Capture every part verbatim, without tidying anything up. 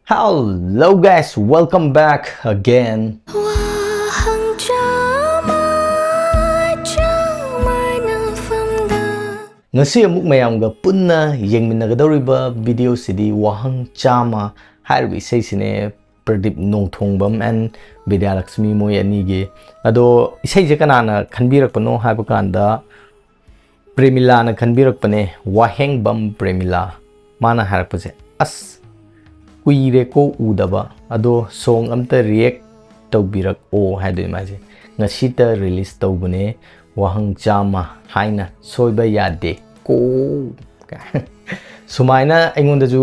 Hello guys, welcome back again. ꯋꯥꯍꯪ ꯆꯥꯝꯃ, ꯆꯥꯝꯃ ꯅꯐꯝꯗ꯫ ꯉꯁꯤ ꯑꯃꯨꯛ ꯃꯌꯥꯝꯒ ꯄꯨꯟꯅ ꯌꯦꯡꯃꯤꯟꯅꯒꯗꯧꯔꯤꯕ video ꯁꯤꯗꯤ ꯋꯥꯍꯪ ꯆꯥꯝꯃ ꯍꯥꯏꯔꯤꯕ ꯏꯁꯩꯁꯤꯅꯦ, ꯄ꯭ꯔꯗꯤꯞ ꯅꯣꯡꯊꯣꯡꯕꯝ and ꯕꯤꯗ꯭ꯌꯥꯂꯛꯁꯃꯤ ꯃꯣꯏ ꯑꯅꯤꯒꯤ꯫ ꯑꯗꯣ ꯏꯁꯩꯁꯦ ꯀꯅꯥꯅ ꯈꯟꯕꯤꯔꯛꯄꯅꯣ ꯍꯥꯏꯕ ꯀꯥꯟꯗ ꯄ꯭ꯔꯦꯃꯤꯂꯥꯅ ꯈꯟꯕꯤꯔꯛꯄꯅꯦ, ꯋꯥꯍꯦꯡꯕꯝ ꯄ꯭ꯔꯦꯃꯤꯂꯥ꯫ ꯃꯥꯅ ꯍꯥꯏꯔꯛꯄꯁꯦ, "ꯑꯁ, ꯀꯨꯏꯔꯦꯀꯣ ꯎꯗꯕ, ꯑꯗꯣ song ꯑꯝꯇ react ꯇꯧꯕꯤꯔꯛꯑꯣ" ꯍꯥꯏꯗꯣꯏꯅꯦ ꯃꯥꯁꯦ꯫ "ꯉꯁꯤꯇ release ꯇꯧꯕꯅꯦ ꯋꯥꯍꯪ ꯆꯥꯝꯃ ꯍꯥꯏꯅ, ꯁꯣꯏꯕ ꯌꯥꯗꯦꯀꯣ" ꯁꯨꯃꯥꯏꯅ ꯑꯩꯉꯣꯟꯗꯁꯨ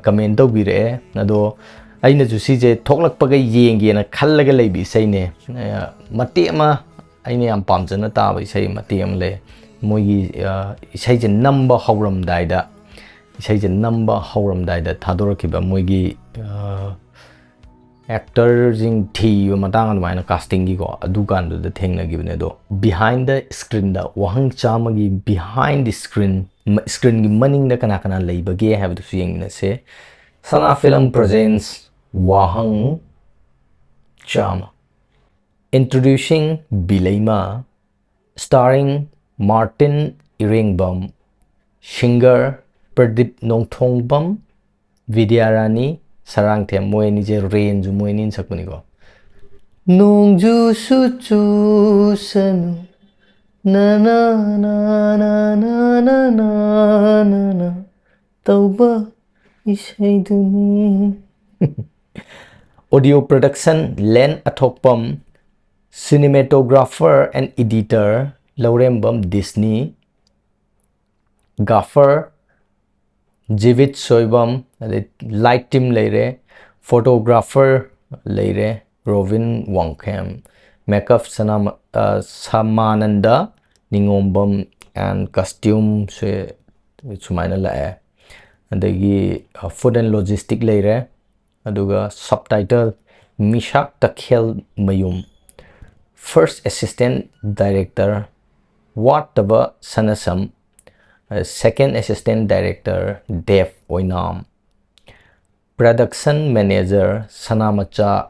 comment ꯇꯧꯕꯤꯔꯛꯑꯦ꯫ ꯑꯗꯣ ꯑꯩꯅꯁꯨ ꯁꯤꯁꯦ ꯊꯣꯛꯂꯛꯄꯒ ꯌꯦꯡꯒꯦꯅ ꯈꯜꯂꯒ ꯂꯩꯕ ꯏꯁꯩꯅꯦ꯫ ꯃꯇꯦꯛ ꯑꯃ ꯑꯩꯅ ꯌꯥꯝ ꯄꯥꯝꯖꯅ ꯇꯥꯕ ꯏꯁꯩ ꯃꯇꯦꯛ ꯑꯃ ꯂꯩ꯫ ꯃꯣꯏꯒꯤ ꯏꯁꯩꯁꯦ ꯅꯝꯕ ꯍꯧꯔꯝꯗꯥꯏꯗ, ꯏꯁꯩꯁꯦ ꯅꯝꯕ ꯍꯧꯔꯝꯗꯥꯏꯗ ꯊꯥꯗꯣꯔꯛꯈꯤꯕ ꯃꯣꯏꯒꯤ actorꯁꯤꯡ ꯊꯤꯕ ꯃꯇꯥꯡ, ꯑꯗꯨꯃꯥꯏꯅ castingꯒꯤꯀꯣ, ꯑꯗꯨꯀꯥꯟꯗꯨꯗ ꯊꯦꯡꯅꯈꯤꯕꯅꯦ꯫ ꯑꯗꯣ behind the screenꯗ, ꯋꯥꯍꯪ ꯆꯥꯝꯃꯒꯤ behind the screen, screenꯒꯤ ꯃꯅꯤꯡꯗ ꯀꯅꯥ ꯀꯅꯥ ꯂꯩꯕꯒꯦ ꯍꯥꯏꯕꯗꯨꯁꯨ ꯌꯦꯡꯃꯤꯟꯅꯁꯦ꯫ Sana Film presents ꯋꯥꯍꯪ ꯆꯥꯝꯃ꯫ Introducing ꯕꯤꯂꯩꯃ, starring Martin ꯏꯔꯦꯡꯕꯝ, singer Pradeep ꯅꯣꯡꯊꯣꯡꯕꯝ, ꯕꯤꯗ꯭ꯌꯥꯔꯥꯅꯤ ꯁꯔꯥꯡꯊꯦꯝ, ꯃꯣꯏ ꯑꯅꯤꯁꯦ ꯔꯦꯟꯁꯨ ꯃꯣꯏ ꯑꯅꯤꯅ ꯁꯛꯄꯅꯤꯀꯣ꯫ ꯅꯣꯡꯖꯨꯁꯨ ꯆꯨꯁꯅꯨ, ꯅꯅꯥ ꯅꯥ ꯅꯥ ꯅꯥ ꯅꯥ ꯅꯥ ꯅꯥ ꯇꯧꯕ ꯏꯁꯩꯗꯨꯅꯤ꯫ Audio production ꯂꯦꯟ ꯑꯊꯣꯛꯄꯝ, cinematographer and editor ꯂꯧꯔꯦꯝꯕꯝ ꯗꯤꯁꯅꯤ, gaffer ꯖꯤꯕꯤꯠ ꯁꯣꯏꯕꯝ, ꯑꯗꯩ light team ꯂꯩꯔꯦ, photographer ꯂꯩꯔꯦ ꯔꯣꯕꯤꯟ ꯋꯥꯡꯈꯦꯝ, makeup ꯁꯅꯥꯃ-, ꯑ, ꯁꯃꯥꯅꯟꯗ ꯅꯤꯉꯣꯝꯕꯝ and costumeꯁꯦ ꯁꯨꯃꯥꯏꯅ ꯂꯥꯛꯑꯦ꯫ ꯑꯗꯒꯤ, ꯑ, food and logistic ꯂꯩꯔꯦ꯫ ꯑꯗꯨꯒ subtitle ꯃꯤꯁꯥꯛ ꯇꯈꯦꯜ ꯃꯌꯨꯝ, first assistant director ꯋꯥꯠꯇꯕ ꯁꯅꯁꯝ, second assistant director ꯗꯦꯕ ꯑꯣꯏꯅꯥꯝ, Production Manager ꯁꯅꯥꯃꯆꯥ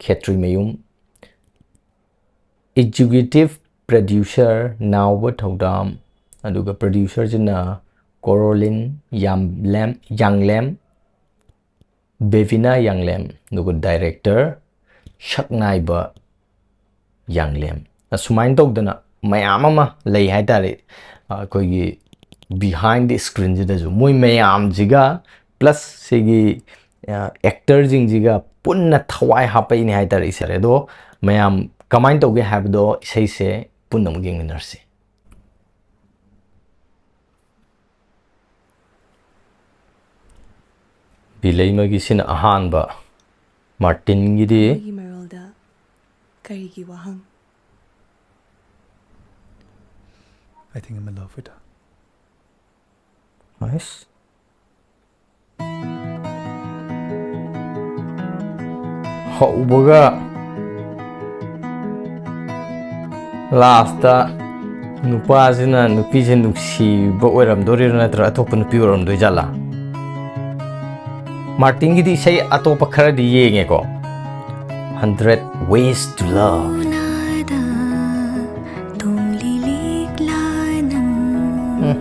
ꯈꯦꯇ꯭ꯔꯤꯃꯌꯨꯝ, Executive Producer ꯅꯥꯎꯕ ꯊꯧꯗꯥꯝ, ꯑꯗꯨꯒ producerꯁꯤꯅ ꯀꯣꯔꯣꯂꯤꯟ ꯌꯥꯝꯂꯦꯝ, ꯌꯥꯡꯂꯦꯝ, ꯕꯦꯕꯤꯅꯥ ꯌꯥꯡꯂꯦꯝ, ꯑꯗꯨꯒ director ꯁꯛꯅꯥꯏꯕ ꯌꯥꯡꯂꯦꯝ꯫ ꯑꯁꯨꯃꯥꯏꯅ ꯇꯧꯗꯅ ꯃꯌꯥꯝ ꯑꯃ ꯂꯩ ꯍꯥꯏꯇꯥꯔꯦ꯫ ꯑꯩꯈꯣꯏꯒꯤ behind the screenꯁꯤꯗꯁꯨ ꯃꯣꯏ ꯃꯌꯥꯝꯁꯤꯒ plus ꯁꯤꯒꯤ actorꯁꯤꯡꯁꯤꯒ ꯄꯨꯟꯅ ꯊꯋꯥꯏ ꯍꯥꯞꯄꯛꯏꯅꯦ ꯍꯥꯏꯇꯥꯔꯦ ꯏꯁꯩꯁꯦ꯫ ꯑꯗꯣ ꯃꯌꯥꯝ ꯀꯃꯥꯏꯅ ꯇꯧꯒꯦ ꯍꯥꯏꯕꯗꯣ ꯏꯁꯩꯁꯦ ꯄꯨꯟꯅ ꯑꯃꯨꯛ ꯌꯦꯡꯃꯤꯟꯅꯔꯁꯤ꯫ ꯕꯤꯂꯩꯃꯒꯤꯁꯤꯅ ꯑꯍꯥꯟꯕ, ꯃꯥꯔꯇꯤꯟꯒꯤꯗꯤ ꯑꯩꯒꯤ ꯃꯔꯣꯜꯗ ꯀꯔꯤꯒꯤ ꯋꯥꯍꯪ? I think I'm in love with her. ꯍꯩꯁ꯫ ꯍꯧꯕꯒ lastꯇ ꯅꯨꯄꯥꯁꯤꯅ ꯅꯨꯄꯤꯁꯦ ꯅꯨꯡꯁꯤꯕ ꯑꯣꯏꯔꯝꯗꯣꯔꯤꯔꯥ ꯅꯠꯇ꯭ꯔꯒ ꯑꯇꯣꯞꯄ ꯅꯨꯄꯤ ꯑꯣꯏꯔꯝꯗꯣꯏꯖꯥꯠꯂꯥ? ꯃꯥꯔꯇꯤꯟꯒꯤꯗꯤ ꯏꯁꯩ ꯑꯇꯣꯞꯄ ꯈꯔꯗꯤ ꯌꯦꯡꯉꯦꯀꯣ꯫ Hundred Ways to Love. ꯎꯅꯥꯗ ꯇꯣꯡꯂꯤꯂꯤꯛꯂꯥ ꯅꯪ? ꯎꯝ꯫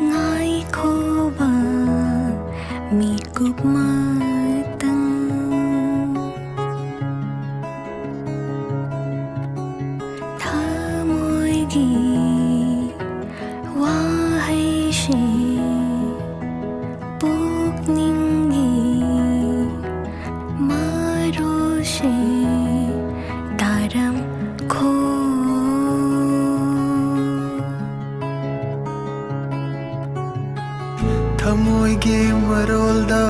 ꯉꯥꯏꯈꯣꯕ ꯃꯤꯀꯨꯞ ꯃꯇꯪ꯫ ꯊꯃꯣꯏꯒꯤ ꯋꯥꯍꯩꯁꯦ ꯄꯨꯛꯅꯤꯡꯒꯤ ꯃꯔꯣꯜꯁꯦ ꯇꯥꯔꯝꯈꯣ꯫ ꯊꯃꯣꯏꯒꯤ ꯃꯔꯣꯜꯗ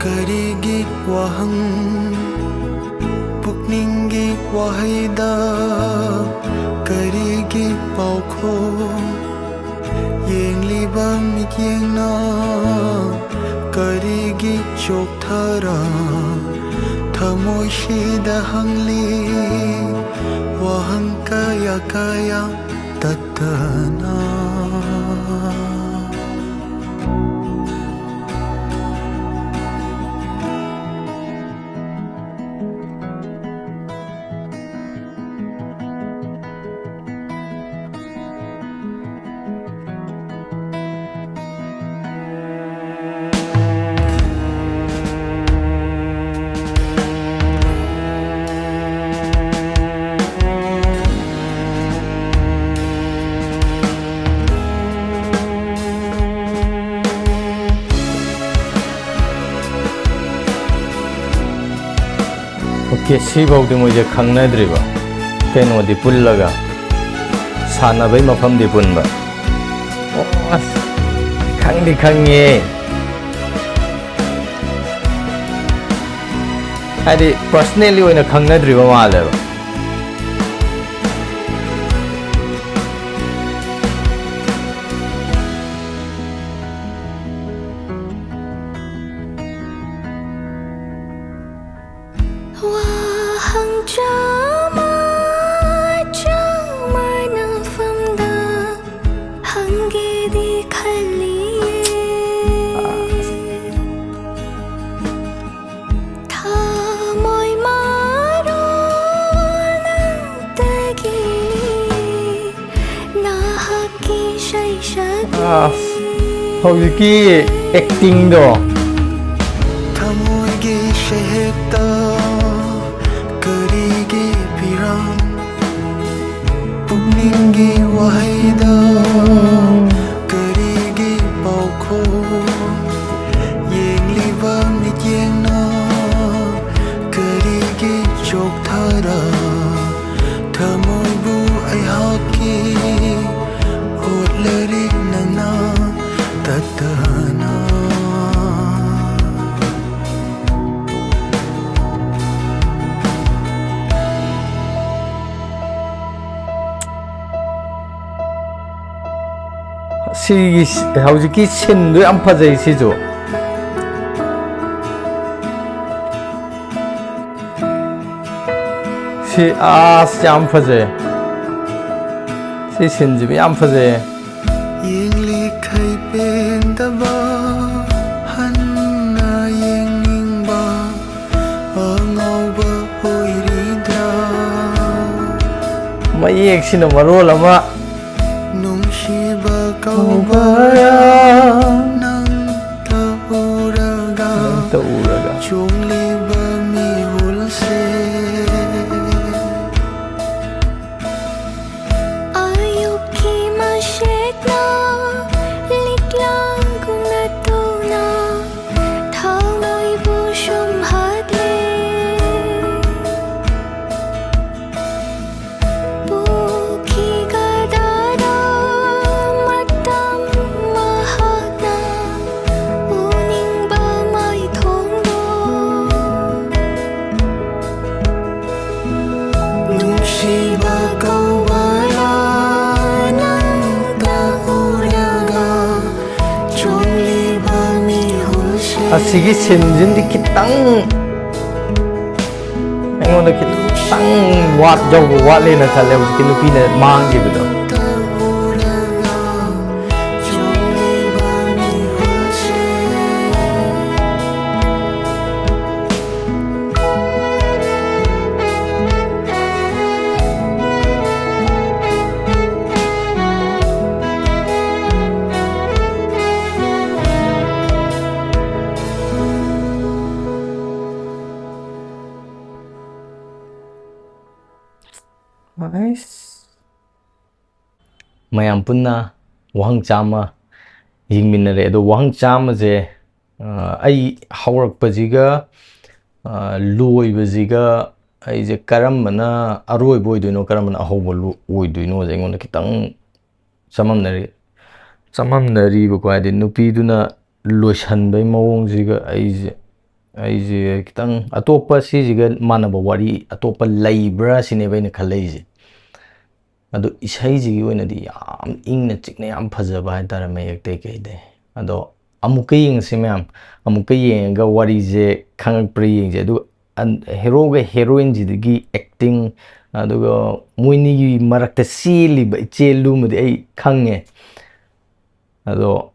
ꯀꯔꯤꯒꯤ ꯋꯥꯍꯪ? ꯄꯨꯛꯅꯤꯡꯒꯤ ꯋꯥꯍꯩꯗ ꯀꯔꯤꯒꯤ ꯄꯥꯎꯈꯨꯝ? ꯌꯦꯡꯂꯤꯕ ꯃꯤꯠꯌꯦꯡꯅ ꯀꯔꯤꯒꯤ ꯆꯣꯛꯊꯔ? ꯊꯃꯣꯏꯁꯤꯗ ꯍꯪꯂꯤ ꯋꯥꯍꯪ ꯀꯌꯥ ꯀꯌꯥ ꯇꯠꯇꯅ꯫ ꯀꯦꯁꯤ ꯐꯥꯎꯗꯤ ꯃꯣꯏꯁꯦ ꯈꯪꯅꯗ꯭ꯔꯤꯕ, ꯀꯩꯅꯣꯗꯤ ꯄꯨꯜꯂꯒ ꯁꯥꯟꯅꯕꯩ ꯃꯐꯝꯗꯤ ꯄꯨꯟꯕ꯫ ꯑꯣ, ꯑꯁ, ꯈꯪꯗꯤ ꯈꯪꯉꯦ꯫ ꯍꯥꯏꯗꯤ personally ꯑꯣꯏꯅ ꯈꯪꯅꯗ꯭ꯔꯤꯕ ꯃꯥꯜꯂꯦꯕ꯫ ꯋꯥꯍꯪ ꯆꯥꯝꯃ, ꯆꯥꯝꯃ ꯅꯐꯝꯗ ꯍꯪꯒꯦꯗꯤ ꯈꯜꯂꯤꯌꯦ꯫ ꯊꯃꯣꯏ ꯃꯔꯣꯜ ꯅꯪꯇꯒꯤꯅꯤ꯫ ꯅꯍꯥꯛꯀꯤ ꯁꯩꯁꯛ ꯑꯁ, ꯍꯧꯖꯤꯛꯀꯤ actingꯗꯣ꯫ ꯊꯃꯣꯏꯒꯤ ꯁꯩꯍꯦꯛꯇ ꯀꯔꯤꯒꯤ ꯄꯤꯔꯝ? ꯄꯨꯛꯅꯤꯡꯒꯤ ꯋꯥꯍꯩꯗ ꯀꯔꯤꯒꯤ ꯄꯥꯎꯈꯨꯝ? ꯌꯦꯡꯂꯤꯕ ꯃꯤꯠꯌꯦꯡꯅ ꯀꯔꯤꯒꯤ ꯆꯣꯛꯊꯔ? ꯊꯃꯣꯏꯕꯨ ꯑꯩꯍꯥꯛꯀꯤ ꯑꯣꯠꯂꯔꯤ ꯅꯪꯅ ꯇꯠꯇꯅ꯫ ꯁꯤꯒꯤ, ꯍꯧꯖꯤꯛꯀꯤ sceneꯗꯣ ꯌꯥꯝ ꯐꯖꯩ ꯁꯤꯁꯨ꯫ ꯁꯤ, ꯑꯁ, ꯌꯥꯝ ꯐꯖꯩ꯫ ꯁꯤ sceneꯁꯤꯃ ꯌꯥꯝ ꯐꯖꯩ꯫ ꯌꯦꯡꯂꯤꯈꯩ ꯄꯦꯟꯗꯕ, ꯍꯟꯅ ꯌꯦꯡꯅꯤꯡꯕ ꯑꯉꯥꯎꯕ ꯑꯣꯏꯔꯤꯗ꯭ꯔꯥ? ꯃꯌꯦꯛꯁꯤꯅ ꯃꯔꯣꯜ ꯑꯃ꯫ ꯅꯨꯡꯁꯤꯕ ꯀꯧꯕꯔꯥ? ꯅꯪꯇ ꯎꯔꯒ, ꯅꯪꯇ ꯎꯔꯒ꯫ ꯆꯣꯡꯂꯤꯕ ꯃꯤꯍꯨꯜꯁꯦ꯫ ꯑꯌꯨꯛꯀꯤ ꯃꯁꯦꯛꯅ ꯂꯤꯛꯂꯥꯒꯨꯝꯅ ꯇꯧꯅ ꯊꯃꯣꯏꯕꯨ ꯁꯨꯝꯍꯠꯂꯦ꯫ ꯑꯁꯤꯒꯤ ꯁꯤꯟꯁꯤꯃꯗꯤ ꯈꯤꯇꯪ ꯑꯩꯉꯣꯟꯗ ꯈꯤꯇꯪ ꯋꯥꯠ ꯌꯧꯕ ꯋꯥꯠꯂꯦꯅ ꯈꯜꯂꯦ, ꯍꯧꯖꯤꯛꯀꯤ ꯅꯨꯄꯤꯅ ꯃꯥꯡꯈꯤꯕꯗꯣ꯫ ꯑꯩꯁ꯫ ꯃꯌꯥꯝ ꯄꯨꯟꯅ ꯋꯥꯍꯪ ꯆꯥꯝꯃ ꯌꯦꯡꯃꯤꯟꯅꯔꯦ꯫ ꯑꯗꯣ ꯋꯥꯍꯪ ꯆꯥꯝꯃꯁꯦ, ꯑ, ꯑꯩ ꯍꯧꯔꯛꯄꯁꯤꯒ, ꯑ, ꯂꯣꯏꯕꯁꯤꯒ ꯑꯩꯁꯦ ꯀꯔꯝꯕꯅ ꯑꯔꯣꯏꯕ ꯑꯣꯏꯗꯣꯏꯅꯣ, ꯀꯔꯝꯕꯅ ꯑꯍꯧꯕ ꯂꯣ-, ꯑꯣꯏꯗꯣꯏꯅꯣꯁꯦ ꯑꯩꯉꯣꯟꯗ ꯈꯤꯇꯪ ꯆꯃꯝꯅꯔꯤ꯫ ꯆꯃꯝꯅꯔꯤꯕꯀꯣ, ꯍꯥꯏꯗꯤ ꯅꯨꯄꯤꯗꯨꯅ ꯂꯣꯏꯁꯟꯕꯩ ꯃꯑꯣꯡꯁꯤꯒ ꯑꯩꯁꯦ, ꯑꯩꯁꯦ ꯈꯤꯇꯪ ꯑꯇꯣꯞꯄ ꯁꯤꯁꯤꯒ ꯃꯥꯟꯅꯕ ꯋꯥꯔꯤ ꯑꯇꯣꯞꯄ ꯂꯩꯕ꯭ꯔꯥ ꯁꯤꯅꯦꯕ ꯑꯩꯅ ꯈꯜꯂꯛꯏꯁꯦ꯫ ꯑꯗꯣ ꯏꯁꯩꯁꯤꯒꯤ ꯑꯣꯏꯅꯗꯤ ꯌꯥꯝ ꯏꯪꯅ ꯆꯤꯛꯅ ꯌꯥꯝ ꯐꯖꯕ ꯍꯥꯏꯇꯥꯔꯦ, ꯃꯌꯦꯛꯇꯩ ꯀꯩꯗꯩ꯫ ꯑꯗꯣ ꯑꯃꯨꯛꯀ ꯌꯦꯡꯁꯤ ꯃꯌꯥꯝ, ꯑꯃꯨꯛꯀ ꯌꯦꯡꯉꯒ ꯋꯥꯔꯤꯁꯦ ꯈꯪꯉꯛꯄ꯭ꯔꯥ ꯌꯦꯡꯁꯦ꯫ ꯑꯗꯨꯒ ꯑꯟ-, ꯍꯦꯔꯣꯒ ꯍꯦꯔꯣꯏꯟꯁꯤꯗꯒꯤ ꯑꯦꯛꯇꯤꯡ, ꯑꯗꯨꯒ ꯃꯣꯏꯅꯤꯒꯤ ꯃꯔꯛꯇ ꯆꯦꯜꯂꯤꯕ ꯏꯆꯦꯜꯗꯨꯃꯗꯤ ꯑꯩ ꯈꯪꯉꯦ꯫ ꯑꯗꯣ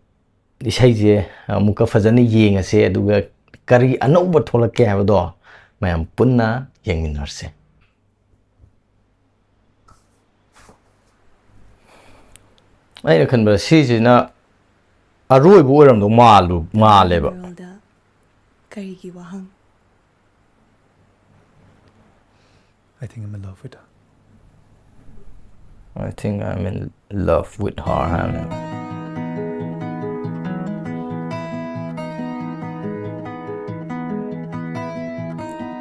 ꯏꯁꯩꯁꯦ ꯑꯃꯨꯛꯀ ꯐꯖꯅ ꯌꯦꯡꯉꯁꯦ, ꯑꯗꯨꯒ ꯀꯔꯤ ꯑꯅꯧꯕ ꯊꯣꯛꯂꯛꯀꯦ ꯍꯥꯏꯕꯗꯣ ꯃꯌꯥꯝ ꯄꯨꯟꯅ ꯌꯦꯡꯃꯤꯟꯅꯔꯁꯦ꯫ ꯑꯩꯅ ꯈꯟꯕꯗ ꯁꯤꯁꯤꯅ ꯑꯔꯣꯏꯕ ꯑꯣꯏꯔꯝꯗꯧ ꯃꯥꯜꯂꯨ-, ꯃꯥꯜꯂꯦꯕ꯫ ꯀꯔꯤꯒꯤ ꯋꯥꯍꯪ? I think I'm in love with her. I think I'm in love with her ꯍꯥꯏꯕꯅꯦ꯫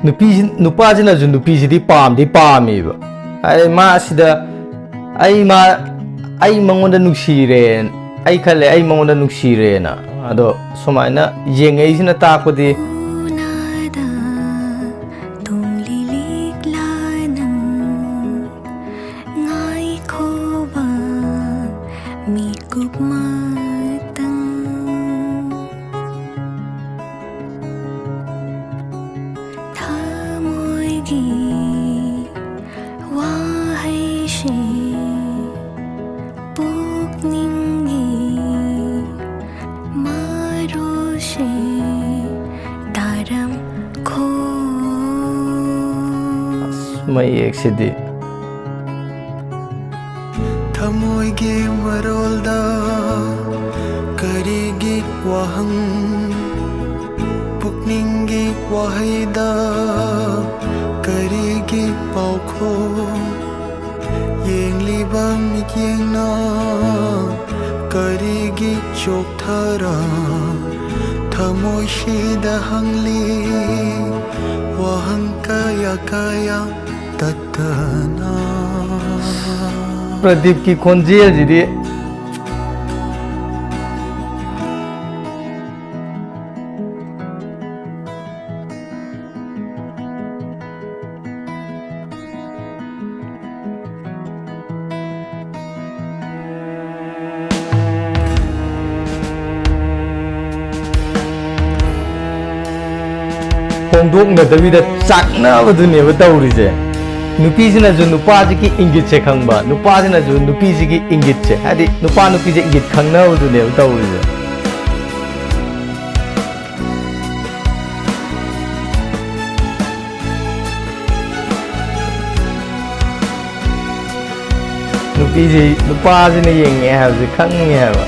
ꯅꯨꯄꯤꯁꯤ, ꯅꯨꯄꯥꯁꯤꯅꯁꯨ ꯅꯨꯄꯤꯁꯤꯗꯤ ꯄꯥꯝꯗꯤ ꯄꯥꯝꯃꯦꯕ꯫ ꯍꯥꯏꯗꯤ ꯃꯥ ꯁꯤꯗ ꯑꯩ ꯃꯥ, ꯑꯩ ꯃꯉꯣꯟꯗ ꯅꯨꯡꯁꯤꯔꯦ, ꯑꯩ ꯈꯜꯂꯦ ꯑꯩ ꯃꯉꯣꯟꯗ ꯅꯨꯡꯁꯤꯔꯦꯅ꯫ ꯑꯗꯣ ꯁꯨꯃꯥꯏꯅ ꯌꯦꯡꯉꯛꯏꯁꯤꯅ ꯇꯥꯛꯄꯗꯤ, ꯎꯅꯗ ꯇꯣꯡꯂꯤ ꯂꯤꯛꯂꯥ ꯅꯪ ꯉꯥꯏꯈꯣꯕ ꯃꯤꯀꯨꯞ ꯃꯇꯪ꯫ ꯋꯥꯍꯩꯁꯦ ꯄꯨꯛꯅꯤꯡꯒꯤ ꯃꯔꯨꯁꯦ ꯇꯥꯔꯝꯈꯣ꯫ ꯑꯁ, ꯃꯌꯦꯛꯁꯤꯗꯤ꯫ ꯊꯃꯣꯏꯒꯤ ꯃꯔꯣꯜꯗ ꯀꯔꯤꯒꯤ ꯋꯥꯍꯪ? ꯄꯨꯛꯅꯤꯡꯒꯤ ꯋꯥꯍꯩꯗ ꯀꯔꯤꯒꯤ ꯄꯥꯎꯈꯣꯡ? ꯌꯦꯡꯂꯤꯕ ꯃꯤꯠꯌꯦꯡꯅ ꯀꯔꯤꯒꯤ ꯆꯣꯛꯊꯔ? ꯊꯃꯣꯏꯁꯤꯗ ꯍꯪꯂꯤ ꯋꯥꯍꯪ ꯀꯌꯥ ꯀꯌꯥ ꯇꯠꯇꯅ꯫ ꯄ꯭ꯔꯗꯤꯞꯀꯤ ꯈꯣꯟꯖꯦꯜꯁꯤꯗꯤ꯫ ꯍꯣꯡꯗꯣꯛꯅꯗꯕꯤꯗ ꯆꯥꯛꯅꯕꯗꯨꯅꯦꯕ ꯇꯧꯔꯤꯁꯦ꯫ ꯅꯨꯄꯤꯁꯤꯅꯁꯨ ꯅꯨꯄꯥꯁꯤꯒꯤ ꯏꯪꯒꯤꯠꯁꯦ ꯈꯪꯕ, ꯅꯨꯄꯥꯁꯤꯅꯁꯨ ꯅꯨꯄꯤꯁꯤꯒꯤ ꯏꯪꯒꯤꯠꯁꯦ, ꯍꯥꯏꯗꯤ ꯅꯨꯄꯥ ꯅꯨꯄꯤꯁꯦ ꯏꯪꯒꯤꯠ ꯈꯪꯅꯕꯗꯨꯅꯦꯕ ꯇꯧꯔꯤꯁꯦ꯫ ꯅꯨꯄꯤꯁꯤ, ꯅꯨꯄꯥꯁꯤꯅ ꯌꯦꯡꯉꯦ ꯍꯥꯏꯕꯁꯦ ꯈꯪꯉꯦ ꯍꯥꯏꯕ꯫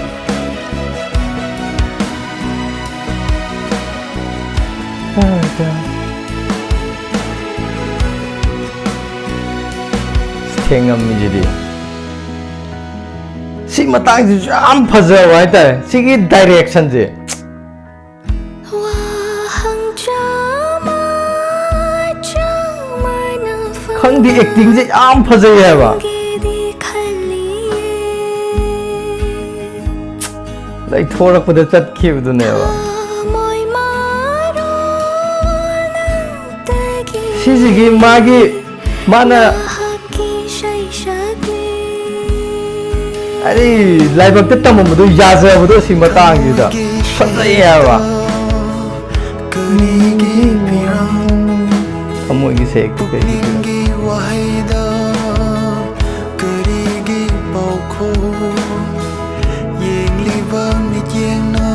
ꯊꯦꯡꯉꯝꯃꯤꯁꯤꯗꯤ꯫ ꯁꯤ ꯃꯇꯥꯡꯁꯤꯁꯨ ꯌꯥꯝ ꯐꯖꯕ ꯍꯥꯏꯇꯥꯔꯦ, ꯁꯤꯒꯤ ꯗꯥꯏꯔꯦꯛꯁꯟꯁꯦ꯫ ꯋꯥꯍꯪ ꯆꯥꯝꯃ ꯆꯥꯝꯃꯅ ꯈꯪꯗꯦ, ꯑꯦꯛꯇꯤꯡꯁꯦ ꯌꯥꯝ ꯐꯖꯩ ꯍꯥꯏꯕ꯫ ꯐꯪꯒꯦꯗꯤ ꯈꯜꯂꯤꯌꯦ꯫ ꯂꯩꯊꯣꯔꯛꯄꯗ ꯆꯠꯈꯤꯕꯗꯨꯅꯦꯕ꯫ ꯊꯃꯣꯏ ꯃꯔꯣꯜ ꯅꯪꯗꯒꯤ ꯁꯤꯁꯤꯒꯤ ꯃꯥꯒꯤ ꯃꯥꯅ ꯃꯍꯥꯛꯀꯤ ꯁꯩꯁꯛꯅꯤ꯫ ꯑꯩ ꯂꯥꯏꯕꯛꯇ ꯇꯝꯃꯝꯕꯗꯣ ꯌꯥꯖꯕꯗꯣ ꯁꯤ ꯃꯇꯥꯡꯁꯤꯗ ꯐꯖꯩ ꯍꯥꯏꯕ꯫ ꯀꯔꯤꯒꯤ ꯐꯤꯔꯥꯡ? ꯃꯣꯏꯒꯤ ꯁꯦꯛꯇꯣ ꯀꯩꯒꯤꯅꯣ? ꯄꯨꯛꯅꯤꯡꯒꯤ ꯋꯥꯍꯩꯗ ꯀꯔꯤꯒꯤ ꯄꯥꯎꯈꯨꯝ? ꯌꯦꯡꯂꯤꯕ ꯃꯤꯠꯌꯦꯡꯅ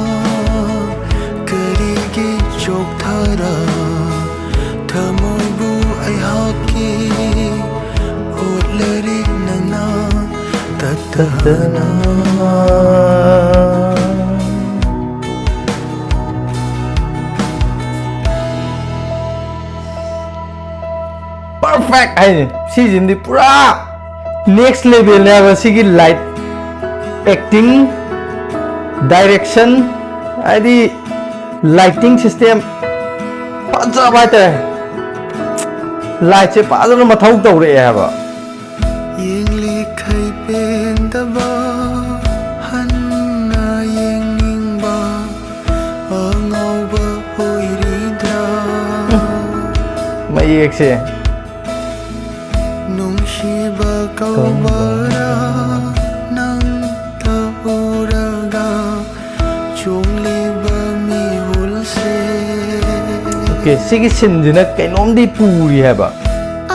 ꯀꯔꯤꯒꯤ ꯆꯣꯛꯊꯔ? ꯊꯃꯣꯏꯕꯨ ꯑꯩꯍꯥꯛꯀꯤ ꯑꯣꯠꯂꯔꯤ ꯅꯪꯅ ꯇꯠꯇꯅ꯫ ꯄꯔꯐꯦꯛ ꯍꯥꯏꯅꯤ꯫ ꯁꯤꯁꯤꯃꯗꯤ ꯄꯨꯔꯥ ꯅꯦꯛꯁ ꯂꯦꯚꯦꯜꯅꯦ ꯍꯥꯏꯕ꯫ ꯁꯤꯒꯤ ꯂꯥꯏꯠ, ꯑꯦꯛꯇꯤꯡ, ꯗꯥꯏꯔꯦꯛꯁꯟ, ꯍꯥꯏꯗꯤ ꯂꯥꯏꯇꯤꯡ ꯁꯤꯁꯇꯦꯝ ꯐꯖꯕ ꯍꯥꯏꯇꯥꯔꯦ꯫ ꯂꯥꯏꯠꯁꯦ ꯐꯖꯅ ꯃꯊꯧ ꯇꯧꯔꯛꯑꯦ ꯍꯥꯏꯕ꯫ ꯌꯦꯡꯂꯤꯈꯩ ꯄꯦꯟꯗꯕ, ꯍꯟꯅ ꯌꯦꯡꯅꯤꯡꯕ ꯑꯉꯥꯎꯕ ꯑꯣꯏꯔꯤꯗ꯭ꯔꯥ? ꯃꯌꯦꯛꯁꯦ꯫ ꯅꯨꯡꯁꯤꯕ ꯀꯧꯕꯔꯥ ꯅꯪꯇ ꯎꯔꯒ ꯆꯣꯡꯂꯤꯕ ꯃꯤꯍꯨꯜꯁꯦ꯫ ꯑꯣꯀꯦ, ꯁꯤꯒꯤ ꯁꯤꯟꯁꯤꯅ ꯀꯩꯅꯣꯝꯗꯤ ꯄꯨꯔꯤ ꯍꯥꯏꯕ꯫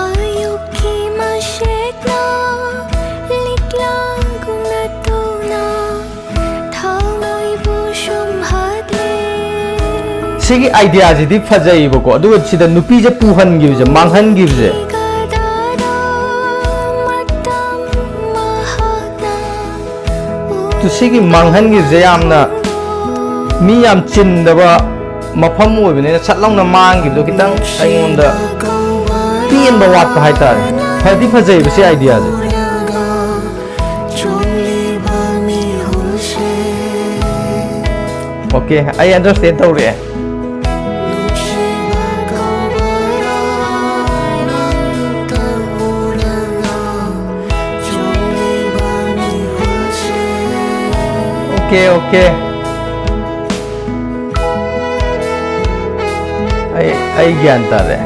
ꯑꯌꯨꯛꯀꯤ ꯃꯁꯦꯛꯅ ꯂꯤꯛꯂꯥꯒꯨꯝꯅ ꯇꯧꯅ ꯊꯃꯣꯏꯕꯨ ꯁꯨꯝꯍꯠꯂꯦ꯫ ꯁꯤꯒꯤ ꯑꯥꯏꯗꯤꯌꯥꯁꯤꯗꯤ ꯐꯖꯩꯌꯦꯕꯀꯣ, ꯑꯗꯨꯒ ꯁꯤꯗ ꯅꯨꯄꯤꯁꯦ ꯄꯨꯍꯟꯈꯤꯕꯁꯦ, ꯃꯥꯡꯍꯟꯈꯤꯕꯁꯦ꯫ ꯀꯗꯥꯏꯗ ꯃꯇꯝ ꯃꯍꯥꯛꯅ ꯇꯨ ꯁꯤꯒꯤ ꯃꯥꯡꯍꯟꯈꯤꯕꯁꯦ ꯌꯥꯝꯅ ꯃꯤ ꯌꯥꯝ ꯆꯤꯟꯗꯕ ꯃꯐꯝ ꯑꯣꯏꯕꯅꯤꯅ ꯁꯠ ꯂꯥꯎꯅ ꯃꯥꯡꯈꯤꯕꯗꯣ ꯈꯤꯇꯪ ꯑꯩꯉꯣꯟꯗ ꯄꯦꯟꯕ ꯋꯥꯠꯄ ꯍꯥꯏꯇꯥꯔꯦ꯫ ꯐꯗꯤ ꯐꯖꯩꯕ ꯁꯤ ꯑꯥꯏꯗꯤꯌꯥꯁꯦ꯫ ꯆꯣꯡꯂꯤꯕ ꯃꯤꯍꯨꯜꯁꯦ꯫ ꯑꯣꯀꯦ, ꯑꯩ ꯑꯟꯗꯔꯁꯇꯦꯟ ꯇꯧꯔꯛꯑꯦ꯫ ꯅꯨꯡꯁꯤꯕ ꯀꯧꯕꯔꯥ ꯅꯪꯇ ꯎꯔꯒ ꯆꯣꯡꯂꯤꯕ ꯃꯤꯍꯨꯜꯁꯦ꯫ Okay, okay. ꯑꯩ, ꯑꯩ ꯒ꯭ꯌꯥꯟ ꯇꯥꯔꯦ꯫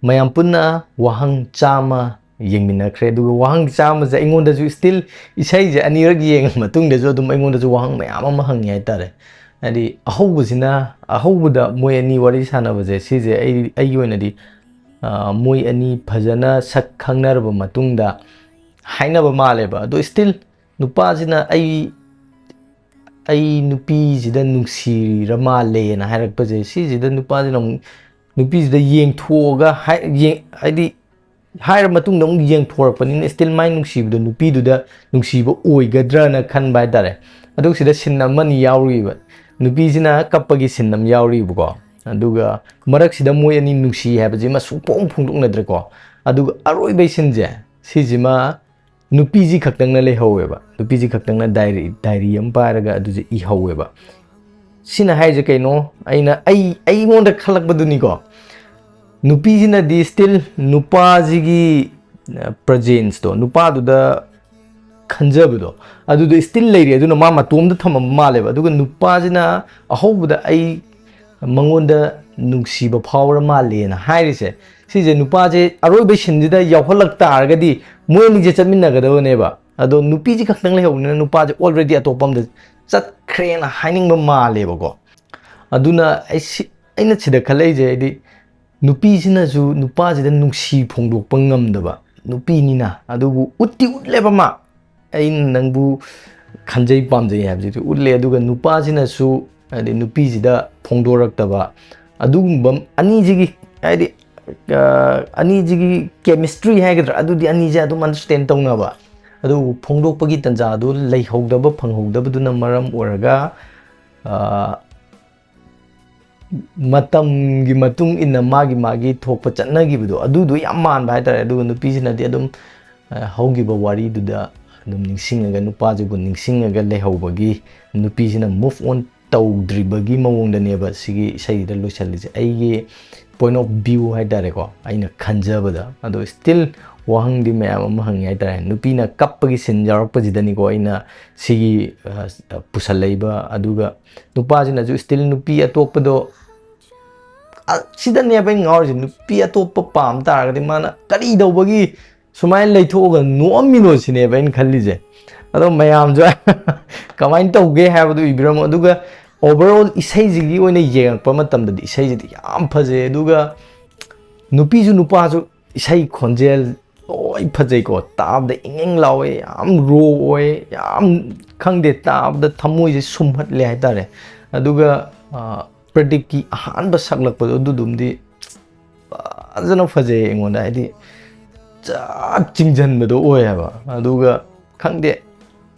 ꯃꯌꯥꯝ ꯄꯨꯟꯅ ꯋꯥꯍꯪ ꯆꯥꯝꯃ ꯌꯦꯡꯃꯤꯟꯅꯈ꯭ꯔꯦ꯫ ꯑꯗꯨꯒ ꯋꯥꯍꯪ ꯆꯥꯝꯃꯁꯦ ꯑꯩꯉꯣꯟꯗꯁꯨ still, ꯏꯁꯩꯁꯦ ꯑꯅꯤꯔꯛ ꯌꯦꯡꯉ ꯃꯇꯨꯡꯗꯁꯨ ꯑꯗꯨꯝ ꯑꯩꯉꯣꯟꯗꯁꯨ ꯋꯥꯍꯪ ꯃꯌꯥꯝ ꯑꯃ ꯍꯪꯉꯤ ꯍꯥꯏꯇꯥꯔꯦ꯫ ꯍꯥꯏꯗꯤ ꯑꯍꯧꯕꯁꯤꯅ, ꯑꯍꯧꯕꯗ ꯃꯣꯏ ꯑꯅꯤ ꯋꯥꯔꯤ ꯁꯥꯟꯅꯕꯁꯦ, ꯁꯤꯁꯦ ꯑꯩ, ꯑꯩꯒꯤ ꯑꯣꯏꯅꯗꯤ, ꯑ, ꯃꯣꯏ ꯑꯅꯤ ꯐꯖꯅ ꯁꯛ ꯈꯪꯅꯔꯕ ꯃꯇꯨꯡꯗ ꯍꯥꯏꯅꯕ ꯃꯥꯜꯂꯦꯕ꯫ ꯑꯗꯣ still ꯅꯨꯄꯥꯁꯤꯅ "ꯑꯩ, ꯑꯩ ꯅꯨꯄꯤꯁꯤꯗ ꯅꯨꯡꯁꯤꯔ ꯃꯥꯜꯂꯦꯅ" ꯍꯥꯏꯔꯛꯄꯁꯦ, ꯁꯤꯁꯤꯗ ꯅꯨꯄꯥꯁꯤꯅ ꯑꯃꯨꯛ ꯅꯨꯄꯤꯁꯤꯗ ꯌꯦꯡꯊꯣꯛꯑꯒ ꯍꯥꯏ-, ꯌꯦꯡ-, ꯍꯥꯏꯗꯤ ꯍꯥꯏꯔ ꯃꯇꯨꯡꯗ ꯑꯃꯨꯛ ꯌꯦꯡꯊꯣꯔꯛꯄꯅꯤꯅ still ꯃꯥꯏ ꯅꯨꯡꯁꯤꯕꯗꯣ ꯅꯨꯄꯤꯗꯨꯗ ꯅꯨꯡꯁꯤꯕ ꯑꯣꯏꯒꯗ꯭ꯔꯅ ꯈꯟꯕ ꯍꯥꯏꯇꯥꯔꯦ꯫ ꯑꯗꯨ ꯁꯤꯗ scene ꯑꯃꯅꯤ ꯌꯥꯎꯔꯤꯕ, ꯅꯨꯄꯤꯁꯤꯅ ꯀꯞꯄꯒꯤ scene ꯑꯃ ꯌꯥꯎꯔꯤꯕꯀꯣ꯫ ꯑꯗꯨꯒ ꯃꯔꯛꯁꯤꯗ ꯃꯣꯏ ꯑꯅꯤ ꯅꯨꯡꯁꯤ ꯍꯥꯏꯕꯁꯤꯃ ꯁꯨꯡꯐꯣꯡ ꯐꯣꯡꯗꯣꯛꯅꯗ꯭ꯔꯦꯀꯣ꯫ ꯑꯗꯨꯒ ꯑꯔꯣꯏꯕꯩ sceneꯁꯦ, ꯁꯤꯁꯤꯃ ꯅꯨꯄꯤꯁꯤ ꯈꯛꯇꯪꯅ ꯂꯩꯍꯧꯋꯦꯕ꯫ ꯅꯨꯄꯤꯁꯤ ꯈꯛꯇꯪꯅ diary, diary ꯑꯃ ꯄꯥꯏꯔꯒ ꯑꯗꯨꯁꯦ ꯏꯍꯧꯋꯦꯕ꯫ ꯁꯤꯅ ꯍꯥꯏꯁꯦ ꯀꯩꯅꯣ? ꯑꯩꯅ, ꯑꯩ, ꯑꯩꯉꯣꯟꯗ ꯈꯜꯂꯛꯄꯗꯨꯅꯤꯀꯣ꯫ ꯅꯨꯄꯤꯁꯤꯅꯗꯤ still ꯅꯨꯄꯥꯁꯤꯒꯤ, ꯑ, presenceꯇꯣ, ꯅꯨꯄꯥꯗꯨꯗ ꯈꯟꯖꯕꯗꯣ, ꯑꯗꯨꯗꯣ still ꯂꯩꯔꯤ꯫ ꯑꯗꯨꯅ ꯃꯥ ꯃꯇꯣꯝꯗ ꯊꯝꯃꯝꯕ ꯃꯥꯜꯂꯦꯕ꯫ ꯑꯗꯨꯒ ꯅꯨꯄꯥꯁꯤꯅ ꯑꯍꯧꯕꯗ "ꯑꯩ ꯃꯉꯣꯟꯗ ꯅꯨꯡꯁꯤꯕ ꯐꯥꯎꯔ ꯃꯥꯜꯂꯦꯅ" ꯍꯥꯏꯔꯤꯁꯦ, ꯁꯤꯁꯦ ꯅꯨꯄꯥꯁꯦ ꯑꯔꯣꯏꯕ sceneꯁꯤꯗ ꯌꯥꯎꯍꯜꯂꯛ ꯇꯥꯔꯒꯗꯤ ꯃꯣꯏ ꯑꯅꯤꯁꯦ ꯆꯠꯃꯤꯟꯅꯒꯗꯕꯅꯦꯕ꯫ ꯑꯗꯣ ꯅꯨꯄꯤꯁꯤ ꯈꯛꯇꯪ ꯂꯩꯍꯧꯕꯅꯤꯅ ꯅꯨꯄꯥꯁꯦ already ꯑꯇꯣꯞꯄ ꯑꯝꯗ ꯆꯠꯈ꯭ꯔꯦꯅ ꯍꯥꯏꯅꯤꯡꯕ ꯃꯥꯜꯂꯦꯕꯀꯣ꯫ ꯑꯗꯨꯅ ꯑꯩ ꯁꯤ-, ꯑꯩꯅ ꯁꯤꯗ ꯈꯜꯂꯛꯏꯁꯦ, ꯍꯥꯏꯗꯤ ꯅꯨꯄꯤꯁꯤꯅꯁꯨ ꯅꯨꯄꯥꯁꯤꯗ ꯅꯨꯡꯁꯤ ꯐꯣꯡꯗꯣꯛꯄ ꯉꯝꯗꯕ ꯅꯨꯄꯤꯅꯤꯅ, ꯑꯗꯨꯕꯨ ꯎꯠꯇꯤ ꯎꯠꯂꯦꯕ ꯃꯥ, "ꯑꯩꯅ ꯅꯪꯕꯨ ꯈꯟꯖꯩ ꯄꯥꯝꯖꯩ" ꯍꯥꯏꯕꯁꯤꯗꯤ ꯎꯠꯂꯦ꯫ ꯑꯗꯨꯒ ꯅꯨꯄꯥꯁꯤꯅꯁꯨ, ꯍꯥꯏꯗꯤ ꯅꯨꯄꯤꯁꯤꯗ ꯐꯣꯡꯗꯣꯔꯛꯇꯕ, ꯑꯗꯨꯒꯨꯝꯕ ꯑꯅꯤꯁꯤꯒꯤ, ꯍꯥꯏꯗꯤ, ꯑ, ꯑꯅꯤꯁꯤꯒꯤ chemistry ꯍꯥꯏꯒꯗ꯭ꯔꯥ, ꯑꯗꯨꯗꯤ ꯑꯅꯤꯁꯦ ꯑꯗꯨꯝ understand ꯇꯧꯅꯕ, ꯑꯗꯨꯕꯨ ꯐꯣꯡꯗꯣꯛꯄꯒꯤ ꯇꯥꯟꯖꯥꯗꯨ ꯂꯩꯍꯧꯗꯕ, ꯐꯪꯍꯧꯗꯕꯗꯨꯅ ꯃꯔꯝ ꯑꯣꯏꯔꯒ, ꯑ, ꯃꯇꯝꯒꯤ ꯃꯇꯨꯡ ꯏꯟꯅ ꯃꯥꯒꯤ ꯃꯥꯒꯤ ꯊꯣꯛꯄ ꯆꯠꯅꯈꯤꯕꯗꯣ, ꯑꯗꯨꯗꯣ ꯌꯥꯝ ꯃꯥꯟꯕ ꯍꯥꯏꯇꯥꯔꯦ꯫ ꯑꯗꯨꯒ ꯅꯨꯄꯤꯁꯤꯅꯗꯤ ꯑꯗꯨꯝ, ꯑ, ꯍꯧꯈꯤꯕ ꯋꯥꯔꯤꯗꯨꯗ ꯑꯗꯨꯝ ꯅꯤꯡꯁꯤꯡꯉꯒ, ꯅꯨꯄꯥꯁꯤꯕꯨ ꯅꯤꯡꯁꯤꯡꯉꯒ ꯂꯩꯍꯧꯕꯒꯤ, ꯅꯨꯄꯤꯁꯤꯅ move on ꯇꯧꯗ꯭ꯔꯤꯕꯒꯤ ꯃꯑꯣꯡꯗꯅꯦꯕ ꯁꯤꯒꯤ ꯏꯁꯩꯁꯤꯗ ꯂꯣꯏꯁꯤꯜꯂꯤꯁꯦ, ꯑꯩꯒꯤ point of view ꯍꯥꯏꯇꯥꯔꯦꯀꯣ, ꯑꯩꯅ ꯈꯟꯖꯕꯗ꯫ ꯑꯗꯣ still ꯋꯥꯍꯪꯗꯤ ꯃꯌꯥꯝ ꯑꯃ ꯍꯪꯉꯤ ꯍꯥꯏꯇꯥꯔꯦ꯫ ꯅꯨꯄꯤꯅ ꯀꯞꯄꯒꯤ scene ꯌꯥꯎꯔꯛꯄꯁꯤꯗꯅꯤꯀꯣ ꯑꯩꯅ ꯁꯤꯒꯤ, ꯑ, ꯄꯨꯁꯜꯂꯛꯏꯕ꯫ ꯑꯗꯨꯒ ꯅꯨꯄꯥꯁꯤꯅꯁꯨ still ꯅꯨꯄꯤ ꯑꯇꯣꯞꯄꯗꯣ, ꯑ, ꯁꯤꯗꯅꯦꯕ ꯑꯩꯅ ꯉꯥꯎꯔꯤꯁꯦ꯫ ꯅꯨꯄꯤ ꯑꯇꯣꯞꯄ ꯄꯥꯝ ꯇꯥꯔꯒꯗꯤ ꯃꯥꯅ ꯀꯔꯤ ꯇꯧꯕꯒꯤ ꯁꯨꯃꯥꯏꯅ ꯂꯩꯊꯣꯛꯑꯒ ꯅꯣꯛꯑꯝꯃꯤꯅꯣ ꯁꯤꯅꯦꯕ ꯑꯩꯅ ꯈꯜꯂꯤꯁꯦ꯫ ꯑꯗꯣ ꯃꯌꯥꯝꯁꯨ ꯀꯃꯥꯏꯅ ꯇꯧꯒꯦ ꯍꯥꯏꯕꯗꯨ ꯏꯕꯤꯔꯝꯃꯣ꯫ ꯑꯗꯨꯒ overall ꯏꯁꯩꯁꯤꯒꯤ ꯑꯣꯏꯅ ꯌꯦꯡꯉꯛꯄ ꯃꯇꯝꯗꯗꯤ ꯏꯁꯩꯁꯤꯗꯤ ꯌꯥꯝ ꯐꯖꯩ꯫ ꯑꯗꯨꯒ ꯅꯨꯄꯤꯁꯨ ꯅꯨꯄꯥꯁꯨ ꯏꯁꯩ ꯈꯣꯟꯖꯦꯜ ꯂꯣꯏ ꯐꯖꯩꯀꯣ꯫ ꯇꯥꯕꯗ ꯏꯪ ꯏꯪ ꯂꯥꯎꯋꯦ, ꯌꯥꯝ ꯔꯣ ꯑꯣꯏ, ꯌꯥꯝ ꯈꯪꯗꯦ, ꯇꯥꯕꯗ ꯊꯃꯣꯏꯁꯦ ꯁꯨꯝꯍꯠꯂꯦ ꯍꯥꯏꯇꯥꯔꯦ꯫ ꯑꯗꯨꯒ ꯄ꯭ꯔꯗꯤꯞꯀꯤ ꯑꯍꯥꯟꯕ ꯁꯛꯂꯛꯄꯗꯣ ꯑꯗꯨꯗꯨꯝꯗꯤ ꯐꯖꯅ ꯐꯖꯩ ꯑꯩꯉꯣꯟꯗ, ꯍꯥꯏꯗꯤ ꯆꯞ ꯆꯤꯡꯁꯤꯟꯕꯗꯣ ꯑꯣꯏ ꯍꯥꯏꯕ꯫ ꯑꯗꯨꯒ ꯈꯪꯗꯦ,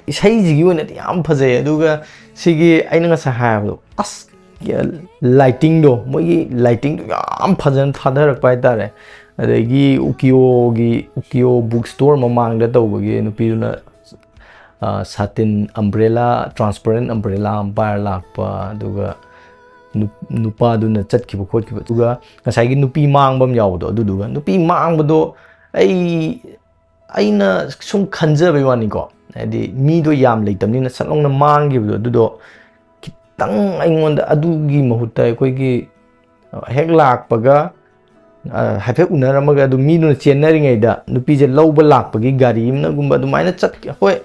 ꯏꯁꯩꯁꯤꯒꯤ ꯑꯣꯏꯅꯗꯤ ꯌꯥꯝ ꯐꯖꯩ꯫ ꯑꯗꯨꯒ ꯁꯤꯒꯤ ꯑꯩꯅ ꯉꯁꯥꯏ ꯍꯥꯏꯕꯗꯣ, ꯑꯁ, ꯂꯥꯏꯇꯤꯡꯗꯣ, ꯃꯣꯏꯒꯤ ꯂꯥꯏꯇꯤꯡꯗꯣ ꯌꯥꯝ ꯐꯖꯅ ꯊꯥꯗꯔꯛꯄ ꯍꯥꯏꯇꯥꯔꯦ꯫ ꯑꯗꯒꯤ ꯎꯀꯤꯌꯣꯒꯤ, ꯎꯀꯤꯌꯣ book store ꯃꯃꯥꯡꯗ ꯇꯧꯕꯒꯤ ꯅꯨꯄꯤꯗꯨꯅ ꯁꯥꯇꯤꯟ, umbrella, transparent umbrella ꯑꯃ ꯄꯥꯏꯔ ꯂꯥꯛꯄ꯫ ꯑꯗꯨꯒ ꯅꯨꯄꯥꯗꯨꯅ ꯆꯠꯈꯤꯕ ꯈꯣꯠꯈꯤꯕ꯫ ꯑꯗꯨꯒ ꯉꯁꯥꯏꯒꯤ ꯅꯨꯄꯤ ꯃꯥꯡꯕ ꯑꯃ ꯌꯥꯎꯕꯗꯣ, ꯑꯗꯨꯗꯨꯒ ꯅꯨꯄꯤ ꯃꯥꯡꯕꯗꯣ ꯑꯩ, ꯑꯩꯅ ꯁꯨꯝ ꯈꯟꯖꯕꯩ ꯋꯥꯅꯤꯀꯣ, ꯍꯥꯏꯗꯤ ꯃꯤꯗꯣ ꯌꯥꯝ ꯂꯩꯇꯕꯅꯤꯅ ꯁꯠ ꯂꯥꯎꯅ ꯃꯥꯡꯈꯤꯕꯗꯣ, ꯑꯗꯨꯗꯣ ꯈꯤꯇꯪ ꯑꯩꯉꯣꯟꯗ ꯑꯗꯨꯒꯤ ꯃꯍꯨꯠꯇ ꯑꯩꯈꯣꯏꯒꯤ ꯍꯦꯛ ꯂꯥꯛꯄꯒ ꯍꯥꯏꯐꯦꯠ ꯎꯅꯔꯝꯃꯒ ꯑꯗꯨꯝ ꯃꯤꯗꯨꯅ ꯆꯦꯟꯅꯔꯤꯉꯩꯗ ꯅꯨꯄꯤꯁꯦ ꯂꯧꯕ ꯂꯥꯛꯄꯒꯤ ꯒꯥꯔꯤ ꯑꯃꯅꯒꯨꯝꯕ ꯑꯗꯨꯃꯥꯏꯅ ꯆꯠ-, ꯍꯣꯏ,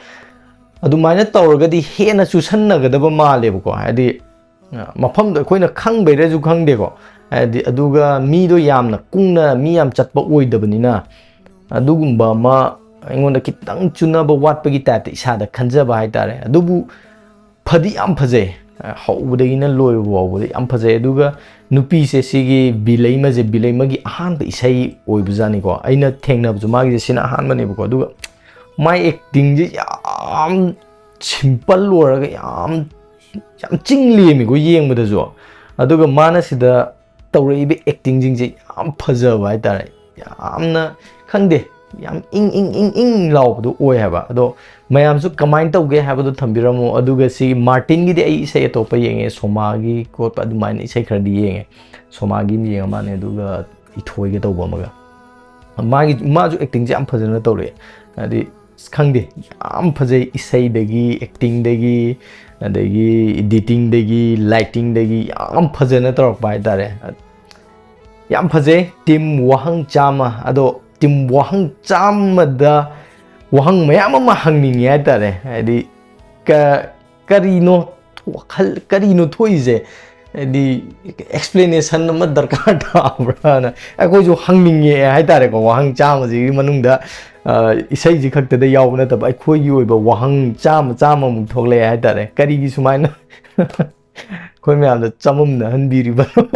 ꯑꯗꯨꯃꯥꯏꯅ ꯇꯧꯔꯒꯗꯤ ꯍꯦꯟꯅ ꯆꯨꯁꯟꯅꯒꯗꯕ ꯃꯥꯜꯂꯦꯕꯀꯣ꯫ ꯍꯥꯏꯗꯤ ꯃꯐꯝꯗꯣ ꯑꯩꯈꯣꯏꯅ ꯈꯪꯕꯩꯔꯁꯨ ꯈꯪꯗꯦꯀꯣ꯫ ꯍꯥꯏꯗꯤ ꯑꯗꯨꯒ ꯃꯤꯗꯣ ꯌꯥꯝꯅ ꯀꯨꯡꯅ ꯃꯤ ꯌꯥꯝ ꯆꯠꯄ ꯑꯣꯏꯗꯕꯅꯤꯅ ꯑꯗꯨꯒꯨꯝꯕ ꯑꯃ ꯑꯩꯉꯣꯟꯗ ꯈꯤꯇꯪ ꯆꯨꯅꯕ ꯋꯥꯠꯄꯒꯤ type ꯇ ꯏꯁꯥꯗ ꯈꯟꯖꯕ ꯍꯥꯏꯇꯥꯔꯦ꯫ ꯑꯗꯨꯕꯨ ꯐꯗꯤ ꯌꯥꯝ ꯐꯖꯩ, ꯍꯧꯕꯗꯒꯤꯅ ꯂꯣꯏꯕ ꯐꯥꯎꯕꯗ ꯌꯥꯝ ꯐꯖꯩ꯫ ꯑꯗꯨꯒ ꯅꯨꯄꯤꯁꯦ ꯁꯤꯒꯤ ꯕꯤꯂꯩꯃꯁꯦ, ꯕꯤꯂꯩꯃꯒꯤ ꯑꯍꯥꯟꯕ ꯏꯁꯩ ꯑꯣꯏꯕꯖꯥꯠꯅꯤꯀꯣ꯫ ꯑꯩꯅ ꯊꯦꯡꯅꯕꯁꯨ ꯃꯥꯒꯤꯁꯦ ꯁꯤꯅ ꯑꯍꯥꯟꯕꯅꯦꯕꯀꯣ꯫ ꯑꯗꯨꯒ ꯃꯥꯏ acting ꯁꯦ ꯌꯥꯝ simple ꯑꯣꯏꯔꯒ ꯌꯥꯝ, ꯌꯥꯝ ꯆꯤꯡ ꯂꯦꯝꯃꯤꯀꯣ ꯌꯦꯡꯕꯗꯁꯨ꯫ ꯑꯗꯨꯒ ꯃꯥꯅ ꯁꯤꯗ ꯇꯧꯔꯛꯏꯕ acting ꯁꯤꯡꯁꯦ ꯌꯥꯝ ꯐꯖꯕ ꯍꯥꯏꯇꯥꯔꯦ꯫ ꯌꯥꯝꯅ, ꯈꯪꯗꯦ, ꯌꯥꯝ ꯏꯪ ꯏꯪ ꯏꯪ ꯏꯪ ꯂꯥꯎꯕꯗꯣ ꯑꯣꯏ ꯍꯥꯏꯕ꯫ ꯑꯗꯣ ꯃꯌꯥꯝꯁꯨ ꯀꯃꯥꯏꯅ ꯇꯧꯒꯦ ꯍꯥꯏꯕꯗꯣ ꯊꯝꯕꯤꯔꯝꯃꯣ꯫ ꯑꯗꯨꯒ ꯁꯤ ꯃꯥꯔꯇꯤꯟꯒꯤꯗꯤ ꯑꯩ ꯏꯁꯩ ꯑꯇꯣꯞꯄ ꯌꯦꯡꯉꯦ, ꯁꯣꯃꯥꯒꯤ ꯈꯣꯠꯄ ꯑꯗꯨꯃꯥꯏꯅ ꯏꯁꯩ ꯈꯔꯗꯤ ꯌꯦꯡꯉꯦ꯫ ꯁꯣꯃꯥꯒꯤ ꯑꯃ ꯌꯦꯡꯉ ꯃꯥꯅꯦ, ꯑꯗꯨꯒ ꯏꯊꯣꯏꯒ ꯇꯧꯕ ꯑꯃꯒ꯫ ꯃꯥꯒꯤ, ꯃꯥꯁꯨ acting ꯁꯦ ꯌꯥꯝ ꯐꯖꯅ ꯇꯧꯔꯛꯑꯦ꯫ ꯍꯥꯏꯗꯤ, ꯑꯁ, ꯈꯪꯗꯦ, ꯌꯥꯝ ꯐꯖꯩ, ꯏꯁꯩꯗꯒꯤ, acting ꯗꯒꯤ, ꯑꯗꯒꯤ editing ꯗꯒꯤ, lighting ꯗꯒꯤ ꯌꯥꯝ ꯐꯖꯅ ꯇꯧꯔꯛꯄ ꯍꯥꯏꯇꯥꯔꯦ꯫ ꯌꯥꯝ ꯐꯖꯩ, team ꯋꯥꯍꯪ ꯆꯥꯝꯃ꯫ ꯑꯗꯣ ꯇꯤꯝ ꯋꯥꯍꯪ ꯆꯥꯝꯃꯗ ꯋꯥꯍꯪ ꯃꯌꯥꯝ ꯑꯃ ꯍꯪꯅꯤꯡꯉꯦ ꯍꯥꯏꯇꯥꯔꯦ꯫ ꯍꯥꯏꯗꯤ ꯀ-, ꯀꯔꯤꯅꯣ ꯋꯥꯈꯜ, ꯀꯔꯤꯅꯣ ꯊꯣꯛꯏꯁꯦ? ꯍꯥꯏꯗꯤ explanation ꯑꯃ ꯗꯔꯀꯥꯔ ꯇꯥꯕ꯭ꯔꯥꯅ ꯑꯩꯈꯣꯏꯁꯨ ꯍꯪꯅꯤꯡꯉꯦ ꯍꯥꯏꯇꯥꯔꯦꯀꯣ꯫ ꯋꯥꯍꯪ ꯆꯥꯝꯃꯁꯤꯒꯤ ꯃꯅꯨꯡꯗ, ꯑ, ꯏꯁꯩꯁꯤ ꯈꯛꯇꯗ ꯌꯥꯎꯕ ꯅꯠꯇꯕ, ꯑꯩꯈꯣꯏꯒꯤ ꯑꯣꯏꯕ ꯋꯥꯍꯪ ꯆꯥꯝꯃ, ꯆꯥꯝꯃꯃꯨꯛ ꯊꯣꯛꯂꯛꯑꯦ ꯍꯥꯏꯇꯥꯔꯦ꯫ ꯀꯔꯤꯒꯤ ꯁꯨꯃꯥꯏꯅ ꯑꯩꯈꯣꯏ ꯃꯌꯥꯝꯗ ꯆꯃꯝꯅꯍꯟꯕꯤꯔꯤꯕꯅꯣ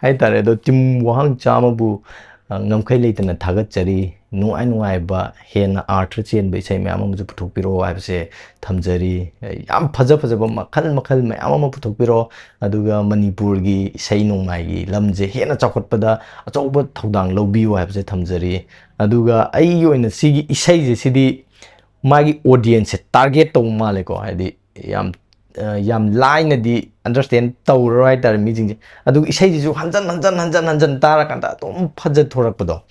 ꯍꯥꯏꯇꯥꯔꯦ꯫ ꯑꯗꯣ ꯇꯤꯝ ꯋꯥꯍꯪ ꯆꯥꯝꯃꯕꯨ, ꯑ, ꯉꯝꯈꯩ ꯂꯩꯇꯅ ꯊꯥꯒꯠꯆꯔꯤ꯫ ꯅꯨꯡꯉꯥꯏ ꯅꯨꯡꯉꯥꯏꯕ, ꯍꯦꯟꯅ ꯑꯥꯔꯊ ꯆꯦꯟꯕ ꯏꯁꯩ ꯃꯌꯥꯝ ꯑꯃꯁꯨ ꯄꯨꯊꯣꯛꯄꯤꯔꯛꯑꯣ ꯍꯥꯏꯕꯁꯦ ꯊꯝꯖꯔꯤ꯫ ꯌꯥꯝ ꯐꯖ ꯐꯖꯕ ꯃꯈꯜ ꯃꯈꯜ ꯃꯌꯥꯝ ꯑꯃ ꯄꯨꯊꯣꯛꯄꯤꯔꯛꯑꯣ꯫ ꯑꯗꯨꯒ ꯃꯅꯤꯄꯨꯔꯒꯤ ꯏꯁꯩ ꯅꯣꯡꯃꯥꯏꯒꯤ ꯂꯝꯁꯦ ꯍꯦꯟꯅ ꯆꯥꯎꯈꯠꯄꯗ ꯑꯆꯧꯕ ꯊꯧꯗꯥꯡ ꯂꯧꯕꯤꯌꯨ ꯍꯥꯏꯕꯁꯦ ꯊꯝꯖꯔꯤ꯫ ꯑꯗꯨꯒ ꯑꯩꯒꯤ ꯑꯣꯏꯅ ꯁꯤꯒꯤ ꯏꯁꯩꯁꯦ, ꯁꯤꯗꯤ ꯃꯥꯒꯤ audience ꯁꯦ target ꯇꯧꯕ ꯃꯥꯜꯂꯦꯀꯣ꯫ ꯍꯥꯏꯗꯤ ꯌꯥꯝ, ꯑ, ꯌꯥꯝ ꯂꯥꯏꯅꯗꯤ understand ꯇꯧꯔꯔꯣꯏ ꯍꯥꯏꯇꯥꯔꯦ ꯃꯤꯁꯤꯡꯁꯦ꯫ ꯑꯗꯨꯒ ꯏꯁꯩꯁꯤꯁꯨ ꯍꯟꯖꯟ ꯍꯟꯖꯟ ꯍꯟꯖꯟ ꯍꯟꯖꯟ ꯇꯥꯔꯀꯥꯟꯗ ꯑꯗꯨꯝ ꯐꯖꯊꯣꯔꯛꯄꯗꯣ,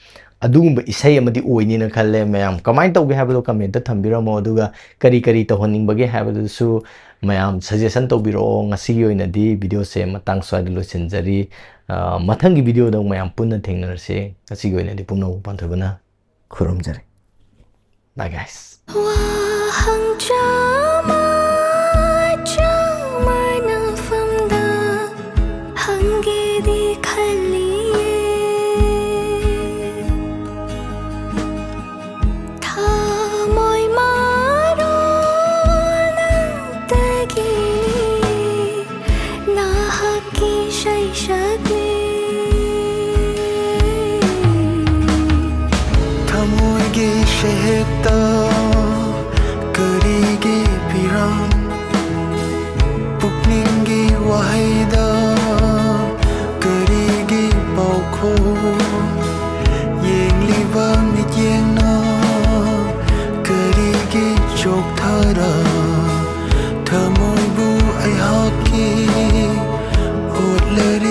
ꯑꯗꯨꯒꯨꯝꯕ ꯏꯁꯩ ꯑꯃꯗꯤ ꯑꯣꯏꯅꯤꯅ ꯈꯜꯂꯦ꯫ ꯃꯌꯥꯝ ꯀꯃꯥꯏꯅ ꯇꯧꯒꯦ ꯍꯥꯏꯕꯗꯣ comment ꯇ ꯊꯝꯕꯤꯔꯝꯃꯣ꯫ ꯑꯗꯨꯒ ꯀꯔꯤ ꯀꯔꯤ ꯇꯧꯍꯟꯅꯤꯡꯕꯒꯦ ꯍꯥꯏꯕꯗꯨꯁꯨ ꯃꯌꯥꯝ suggestion ꯇꯧꯕꯤꯔꯛꯑꯣ꯫ ꯉꯁꯤꯒꯤ ꯑꯣꯏꯅꯗꯤ video ꯁꯦ ꯃꯇꯥꯡ ꯁ꯭ꯋꯥꯏꯗ ꯂꯣꯏꯁꯤꯟꯖꯔꯤ꯫ ꯑ, ꯃꯊꯪꯒꯤ video ꯗ ꯃꯌꯥꯝ ꯄꯨꯟꯅ ꯊꯦꯡꯅꯔꯁꯤ꯫ ꯉꯁꯤꯒꯤ ꯑꯣꯏꯅꯗꯤ ꯄꯨꯝꯅꯃꯛ ꯄꯥꯟꯊꯣꯏꯕꯅ ꯈꯨꯔꯨꯝꯖꯔꯤ꯫ Bye, guys. ꯋꯥꯍꯪ ꯆꯥꯝꯃ, ꯆꯥꯝꯃ ꯅꯐꯝꯗ ꯍꯪꯒꯦꯗꯤ ꯈꯜꯂꯤꯌꯦ꯫ ꯊꯃꯣꯏ ꯃꯔꯣꯜ ꯅꯪꯗꯒꯤꯅꯤ꯫ ꯅꯍꯥꯛꯀꯤ ꯁꯩꯁꯛꯅꯤ꯫ ꯊꯃꯣꯏꯒꯤ ꯁꯦꯍꯦꯛꯇ ꯀꯔꯤꯒꯤ ꯄꯤꯔꯝ? ꯄꯨꯛꯅꯤꯡꯒꯤ ꯋꯥꯍꯩꯗ ꯀꯔꯤꯒꯤ ꯄꯥꯎꯈꯨꯝ? ꯌꯦꯡꯂꯤꯕ ꯃꯤꯠꯌꯦꯡꯅ ꯀꯔꯤꯒꯤ ꯆꯣꯛꯊꯔ? ꯊꯃꯣꯏꯕꯨ ꯑꯩꯍꯥꯛꯀꯤ ꯑꯣꯠꯂꯔꯤ꯫